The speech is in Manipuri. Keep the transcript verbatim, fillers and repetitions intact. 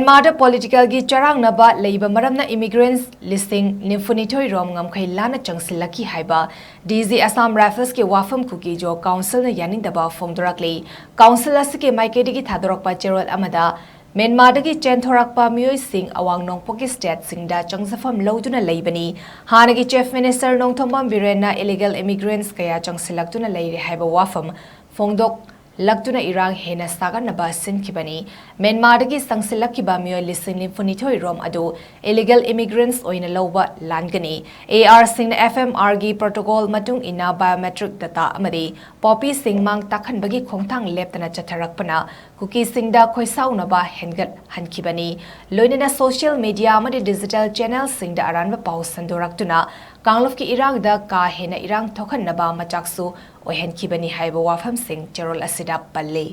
ꯃ꯭ꯌꯥꯟꯃꯥꯔꯗ ꯄꯣꯂꯤꯇꯤꯀꯦꯜꯒꯤ ꯆꯔꯥꯡꯅꯕ ꯂꯩꯕ ꯃꯔꯝꯅ ꯏꯃꯤꯒ꯭ꯔꯦꯟꯠꯁ ꯂꯤꯁꯤꯡ ꯅꯤꯐꯨꯅꯤꯊꯣꯏ ꯔꯣꯝ ꯉꯝꯈꯩ ꯂꯥꯟꯅ ꯆꯪꯁꯤꯜꯂꯛꯈꯤ ꯍꯥꯏꯕ ꯗꯤ ꯖꯤ ꯑꯁꯥꯝ ꯔꯥꯏꯐꯜꯁꯀꯤ ꯋꯥꯐꯝ ꯀꯨꯀꯤꯖꯣ ꯀꯥꯎꯟꯁꯤꯜꯅ ꯌꯥꯅꯤꯡꯗꯕ ꯐꯣꯡꯗꯣꯔꯛꯂꯤ꯫ ꯀꯥꯎꯟꯁꯤꯜ ꯑꯁꯤꯒꯤ ꯃꯥꯏꯀꯩꯗꯒꯤ ꯊꯥꯗꯣꯔꯛꯄ ꯆꯦꯔꯣꯜ ꯑꯃꯗ, ꯃ꯭ꯌꯥꯟꯃꯥꯔꯗꯒꯤ ꯆꯦꯟꯊꯣꯔꯛꯄ ꯃꯤꯑꯣꯏꯁꯤꯡ ꯑꯋꯥꯡ ꯅꯣꯡꯄꯣꯛꯀꯤ ꯁ꯭ꯇꯦꯠꯁꯤꯡꯗ ꯆꯪꯖꯐꯝ ꯂꯧꯗꯨꯅ ꯂꯩꯕꯅꯤ꯫ ꯍꯥꯟꯅꯒꯤ ꯆꯤꯐ ꯃꯤꯅꯤꯁꯇꯔ ꯅꯣꯡꯊꯣꯝꯕꯝ ꯕꯤꯔꯦꯟꯅ ꯏꯂꯤꯒꯦꯜ ꯏꯃꯤꯒ꯭ꯔꯦꯟꯠꯁ ꯀꯌꯥ ꯆꯪꯁꯤꯜꯂꯛꯇꯨꯅ ꯂꯩꯔꯦ ꯍꯥꯏꯕ ꯋꯥꯐꯝ ꯐꯣꯡꯗꯣꯛ ꯂꯛꯇꯨꯅ ꯏꯔꯥꯡ ꯍꯦꯟꯅ ꯁꯥꯒꯠꯅꯕ ꯁꯤꯟꯈꯤꯕꯅꯤ꯫ ꯃ꯭ꯌꯥꯟꯃꯥꯔꯗꯒꯤ ꯆꯪꯁꯤꯜꯂꯛꯈꯤꯕ ꯃꯤꯑꯣꯏ ꯂꯤꯁꯤꯡ ꯅꯤꯐꯨꯅꯤꯊꯣꯏ ꯔꯣꯝ ꯑꯗꯨ ꯏꯂꯤꯒꯦꯜ ꯏꯃꯤꯒ꯭ꯔꯦꯟꯠꯁ ꯑꯣꯏꯅ ꯂꯧꯕ ꯂꯥꯟꯒꯅꯤ꯫ ꯑꯦ ꯑꯥꯔ ꯁꯤꯡꯅ ꯑꯦꯐ ꯑꯦꯝ ꯑꯥꯔꯒꯤ ꯄ꯭ꯔꯣꯇꯣꯀꯣꯜ ꯃꯇꯨꯡ ꯏꯟꯅ ꯕꯥꯏꯑꯣꯃꯦꯇ꯭ꯔꯤꯛ ꯗꯇꯥ ꯑꯃꯗꯤ ꯄꯣꯄꯤꯁꯤꯡ ꯃꯥꯡ ꯇꯥꯛꯍꯟꯕꯒꯤ ꯈꯣꯡꯊꯥꯡ ꯂꯦꯞꯇꯅ ꯆꯠꯊꯔꯛꯄꯅ ꯀꯨꯀꯤꯁꯤꯡꯗ ꯈꯣꯏꯁꯥꯎꯅꯕ ꯍꯦꯟꯒꯠꯍꯟꯈꯤꯕꯅꯤ꯫ ꯂꯣꯏꯅꯅ ꯁꯣꯁꯤꯌꯦꯜ ꯃꯤꯗꯤꯌꯥ ꯑꯃꯗꯤ ꯗꯤꯖꯤꯇꯦꯜ ꯆꯦꯅꯦꯜꯁꯤꯡꯗ ꯑꯔꯥꯟꯕ ꯄꯥꯎ ꯁꯟꯗꯣꯔꯛꯇꯨꯅ ꯀꯥꯡꯂꯨꯞꯀꯤ ꯏꯔꯥꯡꯗ ꯀꯥ ꯍꯦꯟꯅ ꯏꯔꯥꯡ ꯊꯣꯛꯍꯟꯅꯕ ꯃꯆꯥꯛꯁꯨ ꯑꯣꯏꯍꯟꯈꯤꯕꯅꯤ ꯍꯥꯏꯕ ꯋꯥꯐꯝꯁꯤꯡ ꯆꯦꯔꯣꯜ ꯑꯁꯤꯗ ꯄꯜꯂꯤ꯫